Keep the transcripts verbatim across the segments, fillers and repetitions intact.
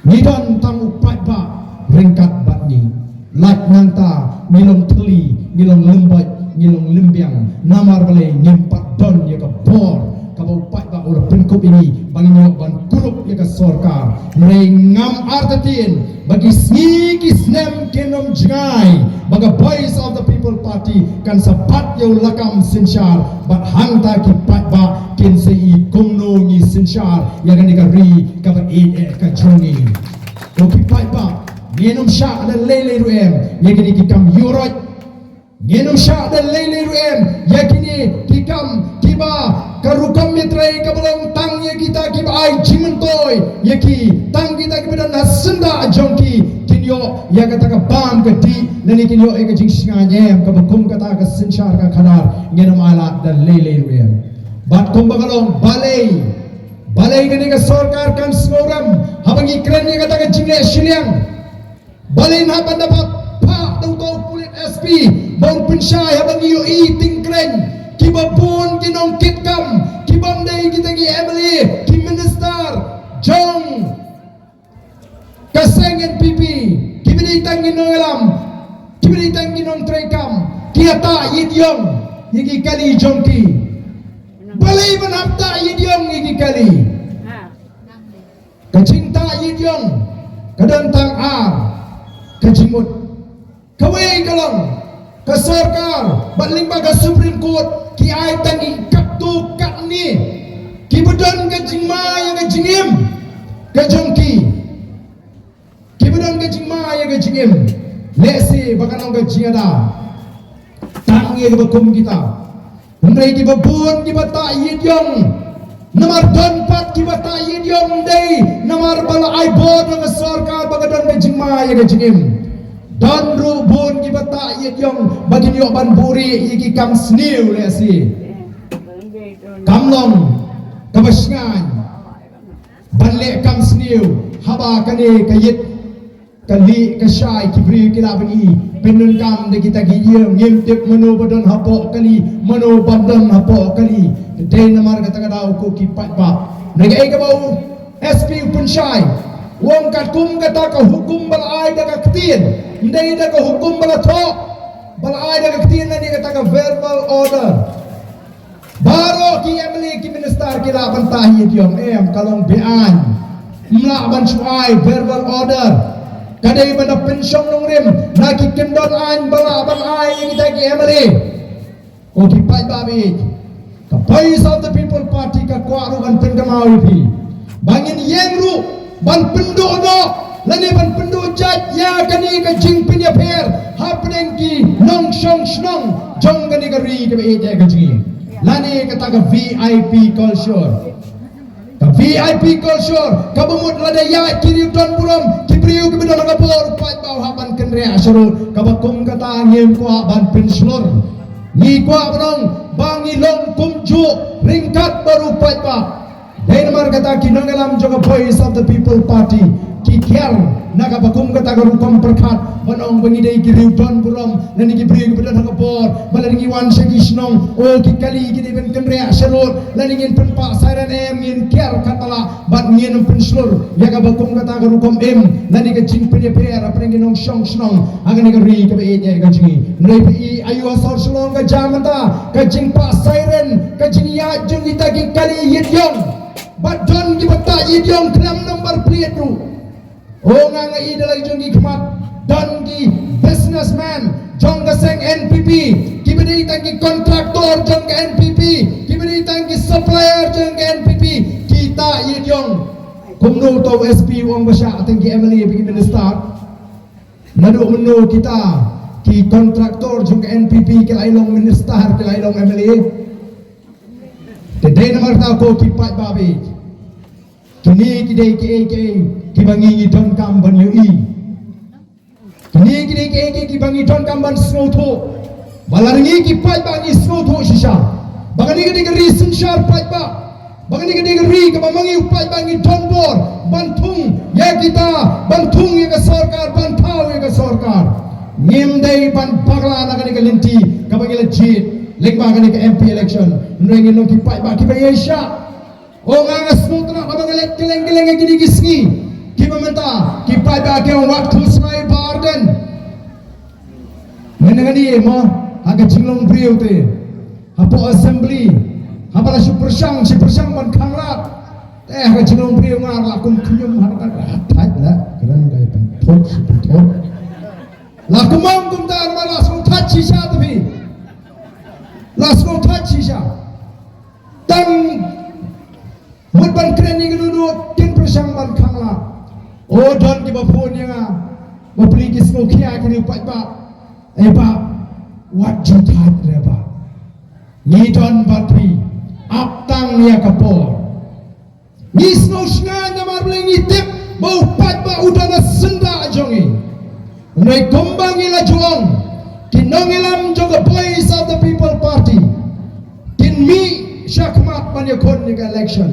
Ngi don tang u paidbah ryngkat bad ngi. Lait nangta ngi long thylli, ngi long lymboit, ngi long lymbiang. Namar balei? Ngim pat don ïa ka bor kaba u paidbah u la pynkup ïa ngi ba ngin ïoh ban kurup ïa ka sorkar. Hynrei ngam artatien ba ki sngi ki snem kin ym jngai ba ka Voice of the People Party kan sa bat ïa u lakam synshar bad hangta ki paidbah kin sa ïohi kumno ngi synshar ïa kane ka ri kaba ïeit eh ka jong ngi. Ko ki paidbah, ngin ym shah da lei lei ruh em ïa kine ki kam ïuhroit. Ngin ym shah da lei lei ruh em ïa kine ki kam kiba ka rukom ïatrei kaba long tang ïa kita kiba ai jingmyntoi ïa ki, tang kita kiba don ha syndah jong ki kin ïoh ïa kata ka bam ka dih lane kin ïoh ïa ka jingshngaiñ em, kaba kum kata ka synshar ka khadar. Ngin ym ailad da lei lei ruh em. Bad kumba ka long, balei, balei kane ka sorkar kan sngewrem haba ngi kren ïa kata ka jingleh shiliang? Balei haba da ba phah da uto u pulit S P ba un pynshai haba ngi ïohi tyngkrein kiba bun ki nongkitkam, kiba ym dei kita ki M L A, ki minister jong ka seng N P P, kiba dei tang ki nongïalam, kiba dei tang ki nongtreikam, ki ïatah ïit ïong ïa ki kali jong ki? Balei ban hap tah ïit ïong ïa ki kali? Ka jingtah ïit ïong ka don tang ar ka jingmut. Kawei ka long, ka sorkar bad lyngba ka Supreme Court ki ai tang ki katto katne kiba don ka jingma ïa ka jingim ka jong ki. Kiba don ka jingma ïa ka jingim. Lehse ba kan long ka jingada tang ïa kiba kum kita. Hynrei kiba bun kiba tah ïit ïong, namar don pat kiba tah ïit ïong, ym dei namar ba la ai bor na ka sorkar ba ka don ka jingma ïa ka jingim. Don ruh bun kiba tah ïit ïong ba kin ïoh ban buhrieh ïa ki kam sniew lehse. Kam long kaba shngaiñ ban leh kam sniew haba kane ka ïit ka lieh ka shai ki briew ki lah ban i pyndonkam da kita ki ïing. Ngim tip mano ba don hapoh kali, mano bym don hapoh kali. Dei namar kata ka daw ko ki paidbah, na kaei kaba u S P u pynshai, u ong katkum kata ka hukum ba la ai da ka ktien, ym dei da ka hukum ba la thoh, ba la ai da ka ktien, na kata ka verbal order. Baroh ki M L A ki minister ki lah ban tah ïit ïong, em, ka long be-aiñ. Ym lah ban shu ai verbal order. Ka dei ban da pynshong nongrim na ki kyndon aiñ ba lah ban ai ïa kita ki M L A. Ko ki paidbah ba ïeit, ka Voice of the People Party ka kwah ruh ban pynkynmaw ïa phi ba ngin ïeng ruh ban pynduh noh lane ban pynduh jait ïa kane ka jingpynïapher hapdeng ki nongshong shnong jong kane ka ri kaba ïeit ka jong ngi, lane kata ka V I P culture. Ka V I P culture kaba mut lada ïaid ki riew don burom, ki briew kiba don ha ka bor, u paidbah u hap ban kynriah sharud. Kaba kum kata ngim kwah ban pynshlur. Ngi kwah ban ong ba ngi long kumjuh ryngkat bad u paidbah. Dei namar kata ki nongïalam jong ka Voice of the People Party ki kiar na kaba kum kata ka rukom pyrkhat ban ong ba ngi dei ki riew don burom lane ki briew kiba don ha ka bor, ba lada ngi wan sha ki shnong, o, ki kali ki dei ban kynriah sharud, lane ngin pynpah siren, em, ngin kiar katba lah bad ngin ym pynshlur ïa kaba kum kata ka rukom im lane ka jingpynïapher hapdeng ki nongshong shnong ha kane ka ri kaba ïeit ka jong ngi. Hynrei phi i, aïu ha sor Shillong ka jia mynta ka jingpah siren, ka jingïaid jong kita ki kali ïit ïong. Bad don kiba tah ïit ïong khlem number plate ruh. O, nga nga i da la ki jong ki khmat, don ki businessman jong ka seng N P P, kiba dei tang ki contractor jong ka N P P, kiba dei tang ki supplier jong ka N P P, ki tah ïit ïong. Kumno to S P u ong ba shah tang ki M L A bad ki minister? Naduh mynno kita ki contractor jong ka N P P ki la ïalong minister, ki la ïalong M L A? Te dei namar kata ko ki paidbah ba ïeit, kine ki dei kiei kiei kiba ngi ngi donkam ban ïohi. Kine ki dei kiei kiei kiba ngi donkam ban sngewthuh. Ba lada ngi ki paidbah ngi sngewthuh shisha ba kane ka dei ka ri synshar paidbah, ba kane ka dei ka ri kaba ma ngi u paidbah ngi don bor ban thung ïa kita, ban thung ïa ka sorkar, ban thaw ïa ka sorkar. Ngim dei ban bakla na kane ka lynti kaba ngi la jied lyngba kane ka M P election. Hynrei ngin long ki paidbah kiba ïaishah. O, nga nga sngewtynnat haba nga leit kylleng kylleng ha kine ki sngi. Ki Mynta ki paidbah ki ong wat khuslai Bah Ardent. Mynne ngan ïa mo ha ka jinglong briew te, hapoh assembly, haba la shu pyrshang, shu pyrshang ban khanglad. Te ha ka jinglong briew nga la kum khñium ha ka thait la, kren ka ïa pynthut, shu pynthut. La kum ong kumta namar la sngewthuh shisha te phi. La sngewthuh shisha. Tang mut ban kren ïa kano kano kin pyrshang ban khanglad. O don kiba phone ïa nga, ba pli ki sngewkhia ki riew paidbah. Ei bah, wat ju thait re bah. Ngi don bad phi, ap tang ïa ka por. Ngi sngewsngaiñ namar balei ngi tip ba u paidbah u don ha syndah jong ngi. Hynrei kumba ngi la ju ong, ki nongïalam jong ka Voice of the People Party kin mih shakhmat ban ïakhun ïa ka election.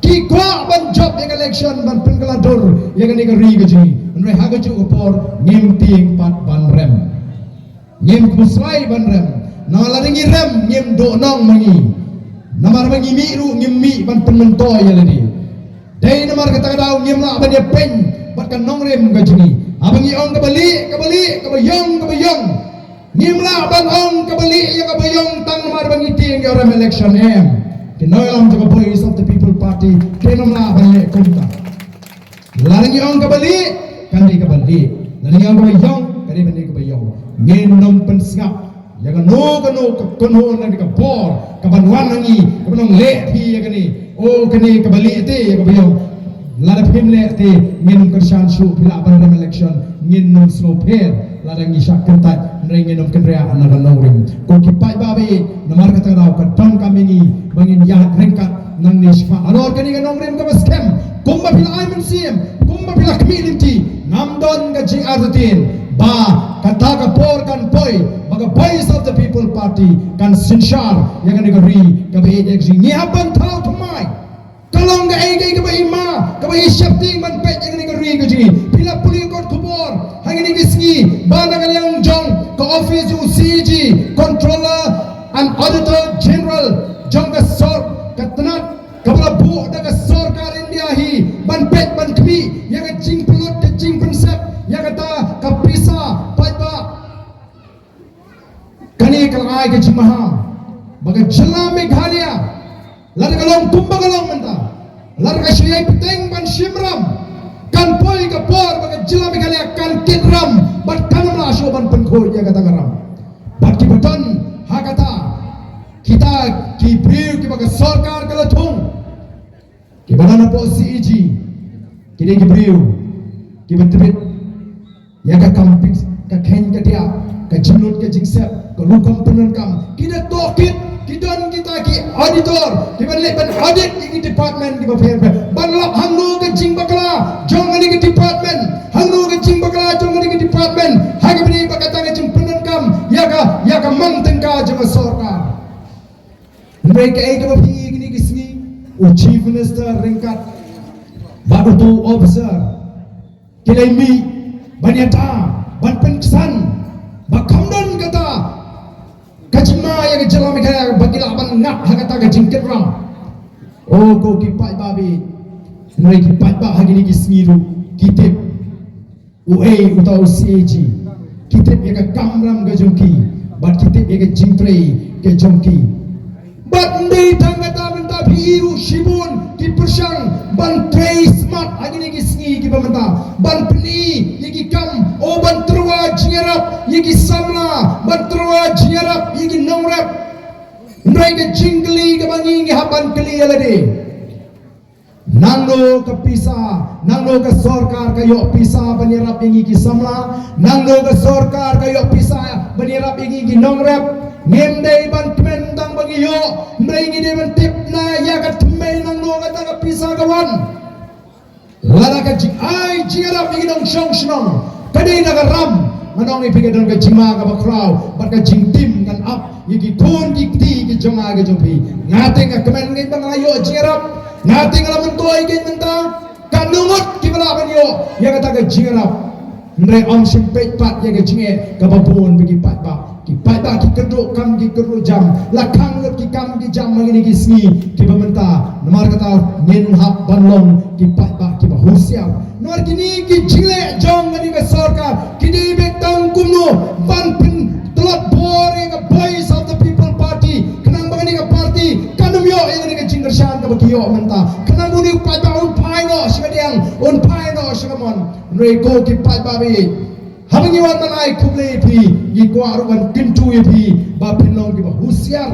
Ki kwah ban jop ïa ka election ban pynkylla dur ïa kane ka ri ka jong ngi. Hynrei ha kajuh ka por ngim tieng pat ban rem. Ngim khuslai ban rem. Namar lada ngi rem ngim duh nong ma ngi. Namar ba ngi mih ruh ngim mih ban pynmyntoi ïa lade. Dei namar kata ka daw ngim lah ban ïapeiñ bad ka nongrim ka jong ngi. Haba ngi ong kaba lieh kaba lieh, kaba ïong kaba ïong, ngim lah ban ong kaba lieh ïa kaba ïong tang namar ba ngi tieng ïa u rem election, em. Ki nongïalam jong ka Voice of the People Party kim lah ban leh kumta. Lada ngi ong kaba lieh, kan dei kaba lieh. Lada ngi ong kaba ïong, kan dei ban dei kaba ïong. Ngin nym pynsngap ïa kano kano ka kynhun lane ka bor kaban wan ha ngi, kaban ong leh phi ïa kane. O kane kaba lieh te ïa kaba ïong. Lada phim leh te ngin nym kyrshan shuh, phi lah ban rem election, ngin nym sngewpher. Lada ngi shah kyntait, hynrei ngin nym kynriah na ka nongrim. Ko ki paidbah ba ïeit, namar kata ka daw ka donkam ïa ngi ba ngin ïaid ryngkat nangne shakhmat halor kane ka nongrim kaba skhem. Kumba phi la ai mynsiem, kumba phi la khmih lynti, ngam don ka jingartatien ba kata ka por kan poi ba ka Voice of the People Party kan synshar ïa kane ka ri kaba ïeit ïa ka jong ngi. Ngi hap ban thaw thymmai. Ka long kaei kaei kaba i ma, kaba i sheptieng ban peit ïa kane ka ri ka jong ngi. Phi la pule kot khubor ha kine ki sngi ba na ka liang jong ka office jong u C A G, Controller and Auditor General jong ka sor, ka tnat kaba la buh da ka sorkar India hi ban peit ban khmih ïa ka jingpynlut ka jingpynsep ïa kata ka pisa paidbah. Kane ka la ai ka jingmaham ba ka jylla Meghalaya, lada ka long kumba ka long mynta, lada ka shah ïai bteng ban shim ram, kan poi ka por ba ka jylla Meghalaya kan kit ram bad kan ym lah shuh ban pynkhuid ïa kata ka ram. Bad kiba don ha kata, kita ki briew kiba ka sorkar ka la thung, kiba don hapoh C A G, ki dei ki briew kiba tbit ïa ka kam pis, ka kheiñ ka diah, ka jinglut ka jingsep, ka rukom pyndonkam. Ki da tohkit, ki don kita ki auditor kiban leit ban audit ïa ki department kiba pher pher, ban lap hangno ka jingbakla jong kane ka department, hangno ka jingbakla jong kane ka department ha kaba ïadei bad kata ka jingpyndonkam ïa ka, ïa ka mang tyngka jong ka sorkar. Hynrei kaei kaba phi ïohi kine ki sngi, u Chief Minister ryngkat bad uto u officer ki la mih ban ïada, ban pynksan ba kam don kata ka jingma ïa ka jylla Meghalaya ba ki lah ban ngat ha kata ka jingkit ram. O ko ki paidbah, hynrei ki paidbah ha kine ki sngi ruh ki tip uei uta u C A G. Ki tip ïa ka kamram ka jong ki bad ki tip ïa ka jingtrei ka jong ki. Bad ym dei tang kata, mynta phi i ruh shibun ki pyrshang ban trei smat ha kine ki sngi kiba mynta ban pyni ïa ki kam, o ban tyrwa jingïarap ïa ki samla, ban tyrwa jingïarap ïa ki nongrep. Hynrei ka jingkylli kaba ngi, ngi hap ban kylli ïa lade, nangno ka pisa, nangno ka sorkar ka ïoh pisa ban ïarap ïa ngi ki samla, nangno ka sorkar ka ïoh pisa ban ïarap ïa ngi ki nongrep. Ngim dei ban kmen tang ba ngi ïoh, hynrei ngi dei ban tip na ïa ka thymmei nangno kata ka pisa ka wan. Lada ka jingai jingïarap ïa ki nongshong shnong ka dei na ka ram, ngan ong ïa phi ka don ka jingma kaba khraw bad ka jingtim kan ap ïa ki khun ki kti ki jong nga ki jong phi. Nga te nga kmen kein ba nga la ïoh jingïarap, nga te nga la myntoi kein mynta. Katno ngut kiba lah ban ïoh ïa kata ka jingïarap. Hynrei ym shym peit pat ïa ka jingeh kaba bun ba ki paidbah, ki paidbah ki kyrduh kam ki kyrduh jam, la khang lut ki kam ki jam ha kine ki sngi kiba mynta. Namar kata ngin hap ban long ki paidbah kiba husiar. Namar kine ki jingleh jong kane ka sorkar ki dei beit tang kumno ban pyntlot bor ïa ka Voice of the People Party. Khnang ba kane ka party kan ym ïoh ïa kane ka jingkyrshan kaba ki ïoh mynta. Khnang ba une u paidbah un phai noh sha ka diang, un phai noh sha ka mon. Hynrei ko ki paidbah ba ïeit, haba ngi wan ban ai khublei ïa phi, ngi kwah ruh ban kyntu ïa phi ba phin long kiba husiar.